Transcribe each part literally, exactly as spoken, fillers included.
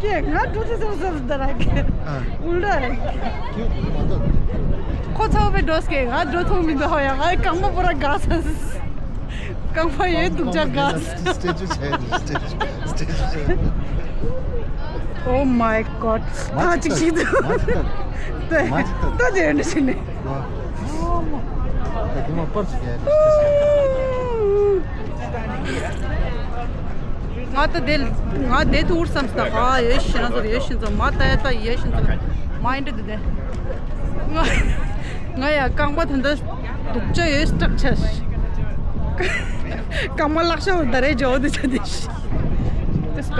ཀྱེ་ང་འགྲོ་ཚེ་སོང་སོང་ཟེར་ར་ཀྱེ། ཨ། ཨུལ་ར་ར་ཀྱེ། ཁྱོད་མ་ཐོབ། ཁོ་ཚ་བོ་པའི་འགྲོ་སྐད་ང་འགྲོ་ཐུབ་མི་འདུག་ཧ་ཡ། ང་རྐང་པ་པོ་ར་དགའ་ས། རྐང་པ་ཡོད་འདུག་ཅག་དགའ་ས། སྟེ་ཅུ་ཆེ་སྟེ་ཅུ་སྟེ་ཅུ་ཆེ། Oh my god. ཐག་ཅིག་ཤི་འདུག་ད་དེ་འདྲ་ཞིག་ནས། ང་ད་དེ་ང་དེ་ཐུག་བསམ་སྟེ། ཧ་ཡེ་ཤི་ན་ཟེར། ཡེ་ཤི་ན་ཟེར། མ་ད་ཡ་ད་ཡེ་ཤི་ན་ཟེར། མ་ཡིན་འདྲ་དེ་དེ། ང་ང་ཡ་རྐང་པ་ད་འདྲ། སྡུག་ཅག་ཡོད་སྐྲག་ཆ། རྐང་མ་བརླག་ཤག་ད་རེས་འཇོག་འདི་ཆ་དེ་ཤི། དེ་སྐ།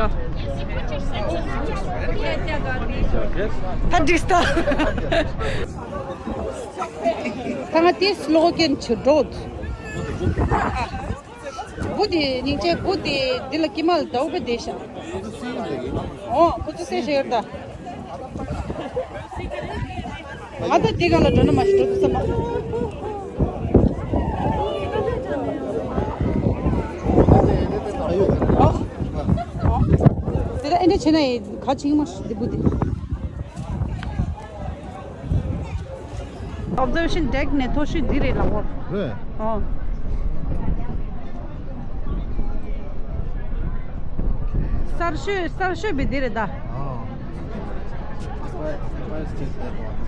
ད་འགྲིག་སྟ། ད་ང་དེ་སློག་གིན་ཆུ་འགྲོ། བུ་དེ་སྙིང་རྗེ། བུ་དེ་འདི་ལ་ཀི་མལ་དའུ་བེ་བསྡད་ཤག། ཨོ་ཁོ་ཚོ་སེ་ཤེར་ད། ང་ད་འདི་ག་ལ་འགྲོ་ན་མ་ཤི་འགྲོ་དུ་ས་མ། ཨོ། ཨོ། དེ་ལ་ཨེ་འདྲ་བྱས་ན་ཡི་ག་ཅིག་མ་ཤི་འདི་བུ་དེ། Observation deck ནས་མཐོ་ཤོས་འདི་རེད་ལབ་འོ། རེད། ཨོ། གསར་ཤོས་གསར་ཤོས་བི་འདི་རེད་ད། ཨོ། Why, why is this that one?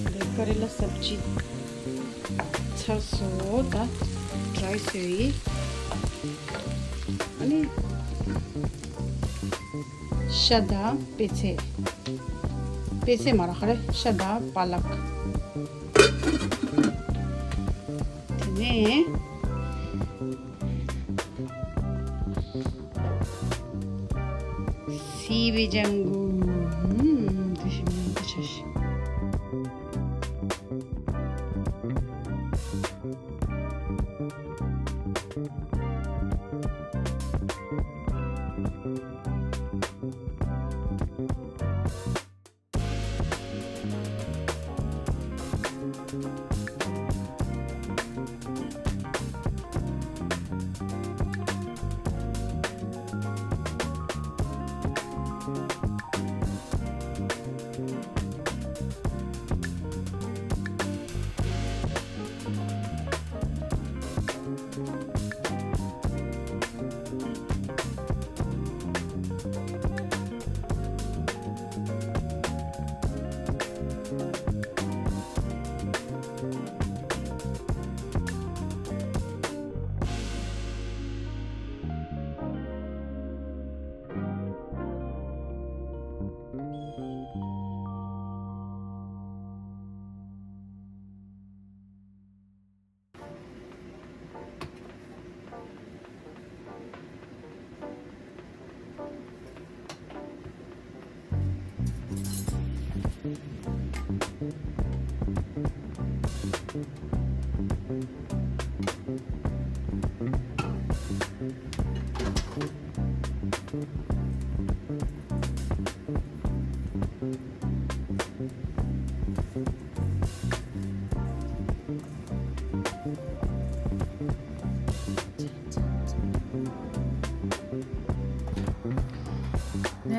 འདི་ཀ་རེ་ལ་སབ་ཇི་ཚར་སོང་ད། ཌ་རའི་སོ་ཡི། ཨ་ནི། ཤ་དང་པད་ཚལ། པད་ཚལ་མ་ར་ཧ་རེ་ཤ་དང་པ་ལག། དེ་ནས་སི་བི་ལྗང་གུ། ཧུམ། དེ་ཞིམ་ཉམས་དེ་ཆ་ཞིམ།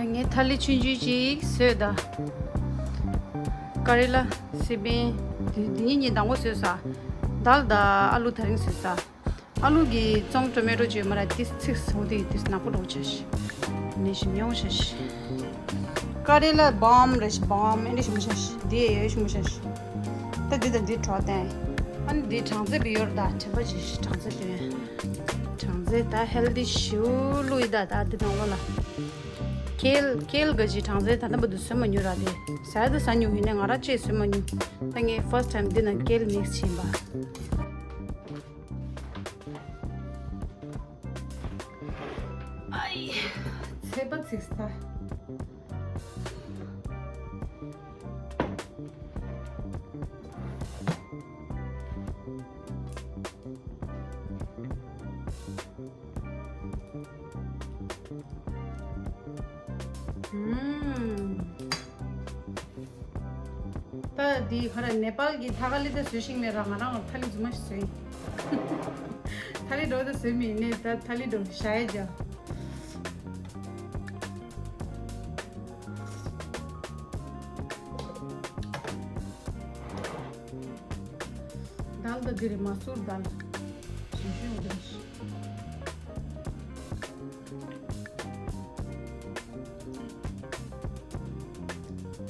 ངས་ཐ་ལི་ཆུང་ཆུང་ཅིག་བཟོས་ད། ཀ་རེ་ལ་སི་པན་དེ་དེ་གཉིས་གཉིས་དང་པོ་བཟོས་ས། དཱལ་དང་ཨ་ལུ་དེ་རིང་བཟོས་ས། ཨ་ལུ་གི་ཙོང་ཊོ་མེ་ཊོ་བཅོས་མ་ར་ཏིས་ཚིགས་སོང་དེ་ཏིས་ནག་པོ་འགྲོ་ཆ་ཤི། ནས་ཤི་མྱོང་ཆ་ཤི། ཀ་རེ་ལ་བམ་རེ་ཤི། བམ་ཨེ་འདྲ་ཤི་མོ་ཆ་ཤི། དེ་ཡོད་ཤི་མོ་ཆ་ཤི། ད་འདི་དང་འདི་གྲོགས་བསྟན། ཨ་ནི་འདི་གྲང་ཚལ་བི་ཡོར་ད་དྲན་པ་ཅི་ཤི་གྲང་ཚལ་དོན། གྲང་ཚལ་ད་ཧེལ་དི་ཤིའུ་ལུ་ཡི་ད་ད་འདི་ནང་ལོ་ལ། ཀེལ་ཀེལ་ག་ཅི་གྲང་ཚལ་ད་ལྟ་བར་དུ་བཟོས་མ་མྱོང་ར་དེ། ཟ་ཡ་ད་ཟ་མྱོང་ཡིན་ནའི་ང་ར་ཅེས་བཟོས་མ་མྱོང་། ད་ངས་ཕར་སི་ཊི་ཊའིམ་འདི་ནང་ཀེལ་མིག་སི་བྱིན་པ། ཨའི། ཚད་པ་ཚིག་ས། ད་འདི་ག་རེ་ནེ་པཱལ་གྱི་ཐ་ཀ་ལི་ད་བཟོས་ཤིང་ལས་ར་ང་རང་ཐ་ལི་རྫུན་མ་ཞིག་བཟོས་ཡིན། ཐ་ལི་འགྲོ་ད་བཟོས་མི་ནས་ད་ཐ་ལི་འགྲོ་ཞའི་ཇ། དལ་ད་འདི་རེད་མ་སུར་དལ། ཞིམ་ཤོས་འདི་རེད།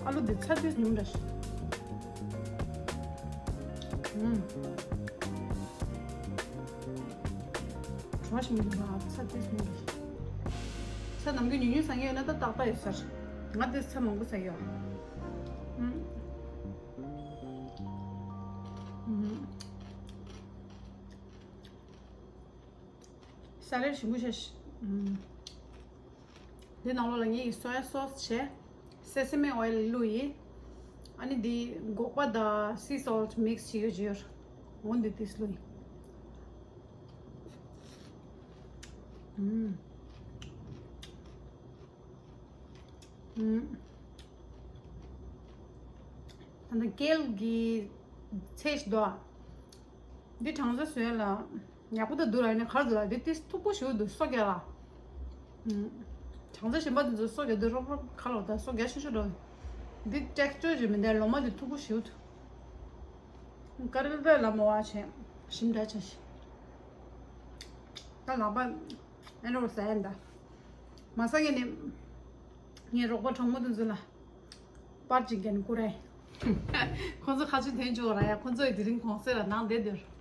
ཨ་ལུ་འདི་ཚ་དུས་ཉུང་འདྲ་ཞིག་ཨུམ། བྲོ་ཞིམ་འདུག་ཨ་ཚ་དུས་ཉུང་འདྲ་ཞིག་ཚ་ནམ་རྒྱུན་ཉུང་ཉུང་ཟ་མཁན་ཡོད་ན་ད་ཏག་ཏག་ཡོད་ས་རེད། ང་དེ་ཚ་མང་པོ་ཟ་ཡོད། ཨུམ། ཨུམ། ས་ལེར་ཞིམ་པོ་ཞིག་འདི་ནང་ལོགས་ལ་ངས་ཀྱི་སོ་ཡ་སོ་སི་བྱས། སེ་སེ་མི་ཨོ་ཡལ་བླུགས་ཡིན། ཨ་ནི་འདི་སྒོག་པ་དང་སི་སོལ་ཊི་མིག་སི་བྱས་ཡོད་ཀྱི་ཡོད། འོ་འདི་ཏིས་བླུགས་ཡིན། ཨུམ། ཨུམ། ད་ནི་ཀེལ་གྱི་ཚེས་དོ། འདི་གྲང་ས་བཟོས་ལ། ཡག་པོ་ད་འདུག་ར་ནི་གར་འདུག་ལ་འདི་ཏིས་མཐུག་པོ་ཞིག་འདུག་སོ་རྒྱག་ལ། ཨུམ། གྲང་ས་གཞན་པ་འདི་ཚོ་སོ་རྒྱག་འདུག་རོབ་རོབ་ག་ལོ་ད་སོ་རྒྱག་ཤུ་ཤུ་འགྲོ། འདི་ཊེག་སི་ཅར་ཅིག་མི་འདུག་ལོ་མ་འདི་མཐུག་པོ་ཞིག་འདུག་ཀ་རེ་པེ་ལ་མོ་བ་བྱས། ཞིམ་འདྲ་བྱས་ཤིག་ད་ལག་པ་ཨེ་འགྲོ་ཟ་ཡ་འདའ། མ་ཟ་ངས་ནི། ངའི་རོགས་པ་གྲོགས་མོ་དེ་ཚོ་ལ། པར་ཅིག་རྒྱན་བསྐུར་རེ། ཁོང་ཚོ་ཁ་ཆུ་འཐེན་ཆོག་ར་ཡ་ཁོང་ཚོ་ཡི་དེ་རིང་གོང་སེ་ལ་ནང་བསྡད་སྡོད།